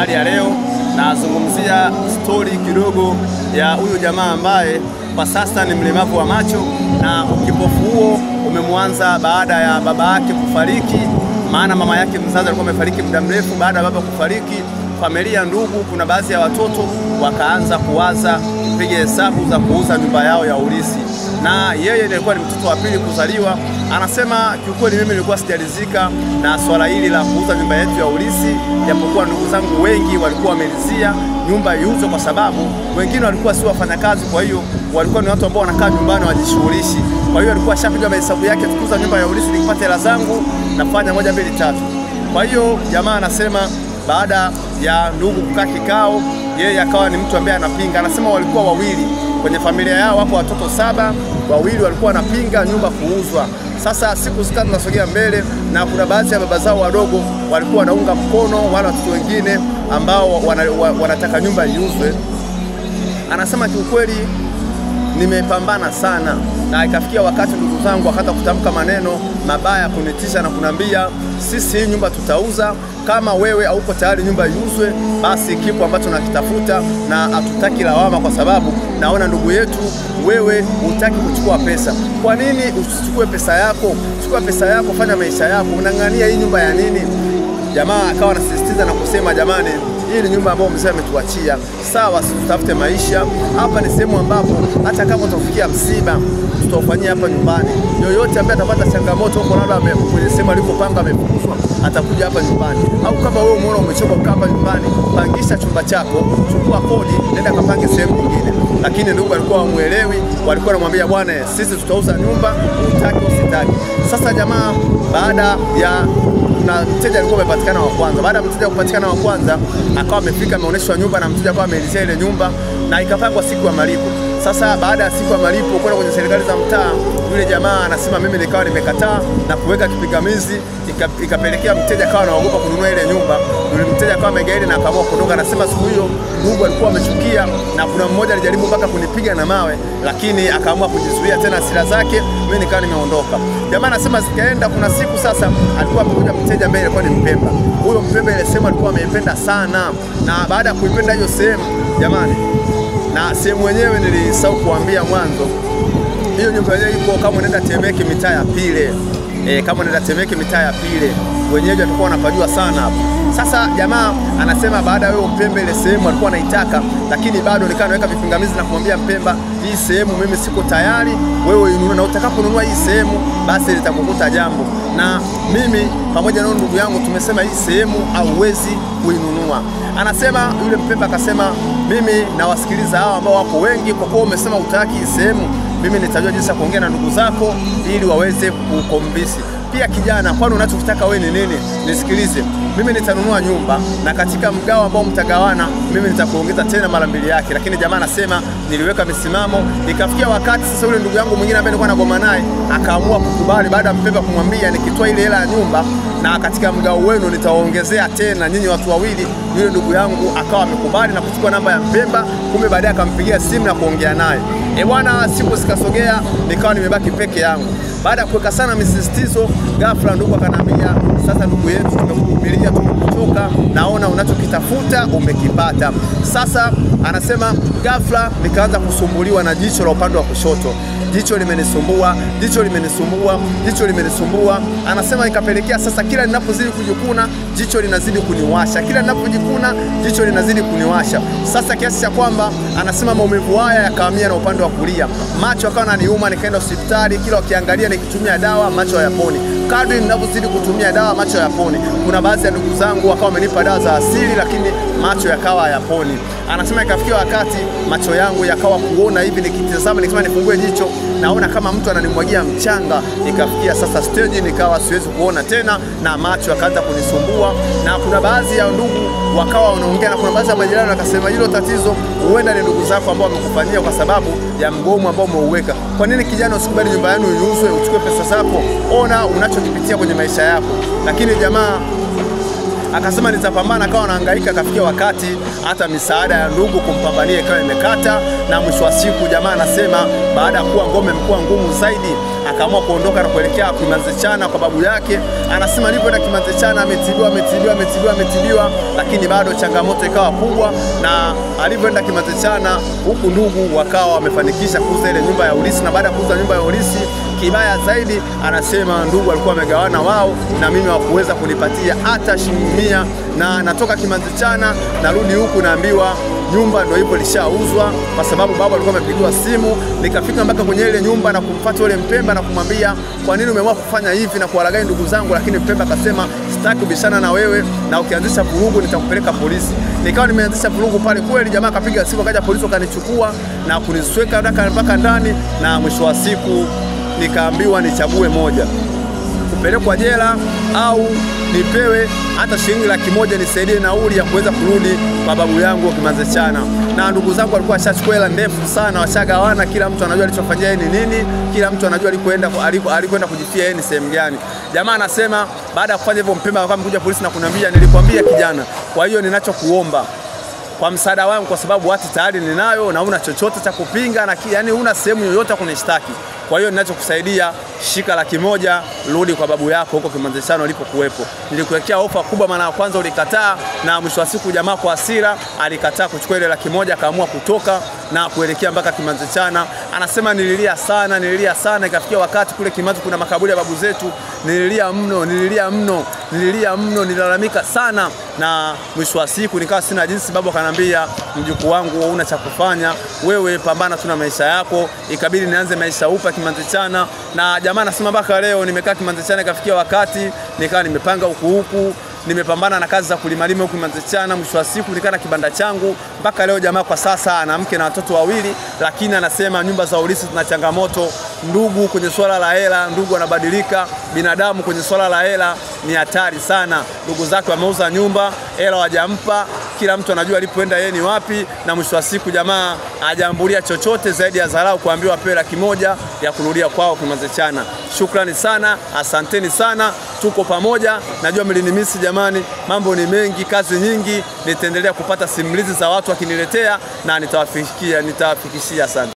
Habari ya leo nazungumzia story kidogo ya huyu jamaa ambaye kwa sasa ni mlemavu wa macho, na ukipofu huo umemwanza baada ya baba yake kufariki. Maana mama yake mzazi alikuwa amefariki muda mrefu. Baada ya baba kufariki, familia, ndugu, kuna baadhi ya watoto wakaanza kuwaza kupiga hesabu za kuuza nyumba yao ya urithi, na yeye alikuwa ni mtoto wa pili kuzaliwa. Anasema kiukweli, mimi nilikuwa sijalizika na swala hili la kuuza nyumba yetu ya urithi, japokuwa ndugu zangu wengi walikuwa wamelizia nyumba iuzwe, kwa sababu wengine walikuwa si wafanyakazi, kwa hiyo walikuwa ni watu ambao wanakaa nyumbani wajishughulishi. Kwa hiyo alikuwa ashapiga mahesabu yake, tukuza nyumba ya urithi nikipata hela zangu nafanya 1 2 3. Kwa hiyo jamaa anasema baada ya ndugu kukaa kikao, yeye akawa ni mtu ambaye anapinga. Anasema walikuwa wawili kwenye familia yao, wapo watoto 7, wawili walikuwa wanapinga nyumba kuuzwa. Sasa siku zikawa zinasogea mbele, na kuna baadhi ya baba zao wadogo walikuwa wanaunga mkono wale watoto wengine ambao wanataka nyumba iuzwe. Anasema kiukweli nimepambana sana, na ikafikia wakati ndugu zangu wakata kutamka maneno mabaya kunitisha na kunambia, sisi hii nyumba tutauza, kama wewe hauko tayari nyumba iuzwe basi kipo ambacho nakitafuta, na hatutaki lawama, kwa sababu naona ndugu yetu wewe hutaki kuchukua pesa. Kwa nini usichukue pesa yako? Chukua pesa yako, fanya maisha yako, unang'ania hii nyumba ya nini? Jamaa akawa anasisitiza na kusema, jamani, hii ni nyumba ambayo mzee ametuachia. Sawa, tutafute maisha. Hapa ni sehemu ambapo hata kama utafikia msiba tutaufanyia hapa nyumbani. Yoyote ambaye atapata changamoto huko, labda kwenye sehemu alikopanga amefukuzwa, atakuja hapa nyumbani. Au kama wewe umeona umechoka kukaa hapa nyumbani, pangisha chumba chako, chukua kodi, nenda kapange sehemu nyingine. Lakini ndugu alikuwa hamuelewi, walikuwa wanamwambia bwana, sisi tutauza nyumba, utaki usitaki. Sasa jamaa baada ya na mteja alikuwa amepatikana wa kwanza. Baada ya mteja kupatikana wa kwanza, akawa amefika ameonyeshwa nyumba na mteja akawa ameelezea ile nyumba, na ikapangwa siku ya malipo. Sasa baada ya siku ya malipo kwenda kwenye serikali za mtaa, yule jamaa anasema mimi nikawa nimekataa na kuweka kipingamizi, ikapelekea mteja akawa anaogopa kununua ile nyumba. Yule mteja akawa amegaili na akaamua kuondoka. Anasema siku hiyo ndugu alikuwa amechukia, na kuna mmoja alijaribu mpaka kunipiga na mawe, lakini akaamua kujizuia tena hasira zake, mimi nikawa nimeondoka. Jamaa anasema zikaenda, kuna siku sasa alikuwa amekuja mteja mbele, alikuwa ni Mpemba. Huyo Mpemba ile sehemu alikuwa ameipenda sana, na baada ya kuipenda hiyo sehemu, jamani, na sehemu wenyewe nilisahau kuambia mwanzo, hiyo nyumba yenyewe ipo kama unaenda Temeke mitaa ya Pile. Kama unaenda Temeke mitaa ya Pile, wenyewe watakuwa wanapajua sana hapo. Sasa jamaa anasema baada ya huyo Mpemba ile sehemu alikuwa anaitaka, lakini bado nikawa naweka vipingamizi na kumwambia Mpemba, hii sehemu mimi siko tayari, wewe inunue, na utakaponunua hii sehemu basi litakukuta jambo. Na mimi pamoja na ndugu yangu tumesema hii sehemu hauwezi kuinunua. Anasema yule Mpemba akasema, mimi nawasikiliza hao ambao wako wengi, kwa kuwa umesema utaki hii sehemu, mimi nitajua jinsi ya kuongea na ndugu zako ili waweze kukukombisi. Pia kijana, kwani unachotaka wewe ni nini? Nisikilize, mimi nitanunua nyumba, na katika mgao ambao mtagawana mimi nitakuongeza tena mara 2 yake. Lakini jamaa anasema niliweka misimamo, ikafikia wakati sasa yule ndugu yangu mwingine ambaye nilikuwa nagoma naye akaamua kukubali, baada ya Mpemba kumwambia nikitoa ile hela ya nyumba na katika mgao wenu nitaongezea tena nyinyi watu wawili. Yule ndugu yangu akawa amekubali na kuchukua namba ya Mpemba, kumbe baadaye akampigia simu na kuongea naye. Bwana, siku zikasogea, nikawa nimebaki peke yangu. Baada ya kuweka sana misisitizo, ghafla ndugu akanambia, sasa ndugu yetu tumekuvumilia, tumekuchoka, naona unachokitafuta umekipata. Sasa anasema ghafla nikaanza kusumbuliwa na jicho la upande wa kushoto. Jicho limenisumbua, jicho limenisumbua, jicho limenisumbua. Anasema ikapelekea sasa kila ninapozidi kujikuna jicho linazidi kuniwasha, kila ninapojikuna jicho linazidi kuniwasha. Sasa kiasi cha kwamba anasema maumivu haya yakahamia na upande wa kulia, macho yakawa yananiuma, nikaenda hospitali, kila wakiangalia nikitumia dawa macho hayaponi. Kadri ninavyozidi kutumia dawa macho hayaponi. Kuna baadhi ya ndugu zangu wakawa wamenipa dawa za asili, lakini macho yakawa hayaponi. Anasema ikafikia wakati macho yangu yakawa kuona hivi, nikitazama nikisema nifungue jicho naona kama mtu ananimwagia mchanga. Ikafikia sasa stage nikawa siwezi kuona tena, na macho yakaanza kunisumbua. Na kuna baadhi ya ndugu wakawa wanaongea, na kuna baadhi ya majirani wakasema hilo tatizo huenda ni ndugu zako ambao wamekufanyia kwa sababu ya mgomo ambao umeuweka. Kwa nini kijana usikubali nyumba yenu iuzwe uchukue pesa zako? Ona unachokipitia kwenye maisha yako. Lakini jamaa akasema nitapambana, akawa anahangaika. Akafikia wakati hata misaada ya ndugu kumpambania ikawa imekata, na mwisho wa siku jamaa anasema baada ya kuwa ngome mkuu ngumu zaidi, akaamua kuondoka na kuelekea Kimanzichana kwa babu yake. Anasema alipoenda Kimanzichana ametibiwa, ametibiwa, ametibiwa, ametibiwa, lakini bado changamoto ikawa kubwa. Na alipoenda Kimanzichana huku ndugu wakawa wamefanikisha kuuza ile nyumba ya ulisi, na baada ya kuuza nyumba ya ulisi, kibaya zaidi anasema ndugu alikuwa amegawana wao na mimi hawakuweza kunipatia hata shilingi 100. Na natoka Kimanzichana narudi huku naambiwa nyumba ndio ipo ilishauzwa, kwa sababu baba alikuwa amepigiwa simu. Nikafika mpaka kwenye ile nyumba na kumfuata yule Mpemba na kumwambia kwa nini umeamua kufanya hivi na kuwalaghai ndugu zangu, lakini Mpemba akasema sitaki kubishana na wewe na ukianzisha vurugu nitakupeleka polisi. Nikawa nimeanzisha vurugu pale kweli, jamaa akapiga simu, akaja polisi wakanichukua na kunisweka mpaka ndani, na mwisho wa siku nikaambiwa nichague moja, kupelekwa jela au nipewe hata shilingi 100,000 nisaidie nauli ya kuweza kurudi kwa babu yangu Kimanzichana. Na ndugu zangu walikuwa washachukua hela ndefu sana, washagawana, kila mtu anajua alichofanyia yeye ni nini, kila mtu anajua alikwenda kujifia yeye ni sehemu gani. Jamaa anasema baada ya kufanya hivyo Mpemba akawa amekuja polisi na kuniambia nilikwambia kijana, kwa hiyo ninachokuomba kwa msaada wangu, kwa sababu watu tayari ninayo na una chochote cha kupinga na yani una sehemu yoyote kunishtaki. Kwa hiyo ninachokusaidia, shika 100,000, rudi kwa babu yako huko Kimanzichana ulipokuwepo. Nilikuwekea ofa kubwa mara ya kwanza ulikataa, na mwisho wa siku jamaa kwa hasira alikataa kuchukua ile 100,000, akaamua kutoka na kuelekea mpaka Kimanzichana. Anasema nililia sana, nililia sana, ikafikia wakati kule Kimanzi kuna makaburi ya babu zetu, nililia mno, nililia mno, nililia mno, nilalamika sana, na mwisho wa siku nikawa sina jinsi. Babu akanambia mjukuu wangu huna cha kufanya, wewe pambana tu na maisha yako. Ikabidi nianze maisha upya Kimanzichana, na jamaa anasema mpaka leo nimekaa Kimanzichana, ikafikia wakati nikawa nimepanga huku huku, nimepambana na kazi za kulimalima huku Kimanzichana, mwisho wa siku nikaa na kibanda changu mpaka leo. Jamaa kwa sasa ana mke na watoto wawili, lakini anasema nyumba za ulisi zina changamoto. Ndugu kwenye swala la hela, ndugu anabadilika, binadamu kwenye swala la hela ni hatari sana. Ndugu zake wameuza nyumba, hela hawajampa, kila mtu anajua alipoenda yeye ni wapi, na mwisho wa siku jamaa hajaambulia chochote zaidi ya dharau kuambiwa apewe 100,000 ya kurudia kwao Kimanzichana. Shukrani sana, asanteni sana, tuko pamoja. Najua mlinimisi jamani, mambo ni mengi, kazi nyingi, nitaendelea kupata simulizi za watu wakiniletea na nitawafikishia sana.